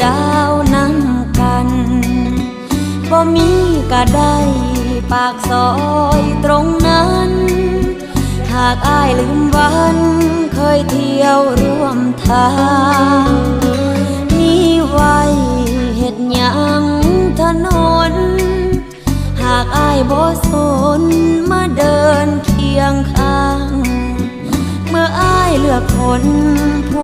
ດາວນຳກັນ ບໍ່ມີກະໄດ້ປາກຊອຍຕົງນັ້ນ ຫາກອ້າຍລືມວັນເຄີຍທ່ຽວຮ່ວມທາງ ມີໄວ້ເຮັດຫຍັງຖະໜົນ ຫາກອ້າຍບໍ່ສົນມາເດີນຄຽງຂ້າງ ເມື່ອອ້າຍເລືອກຄົນ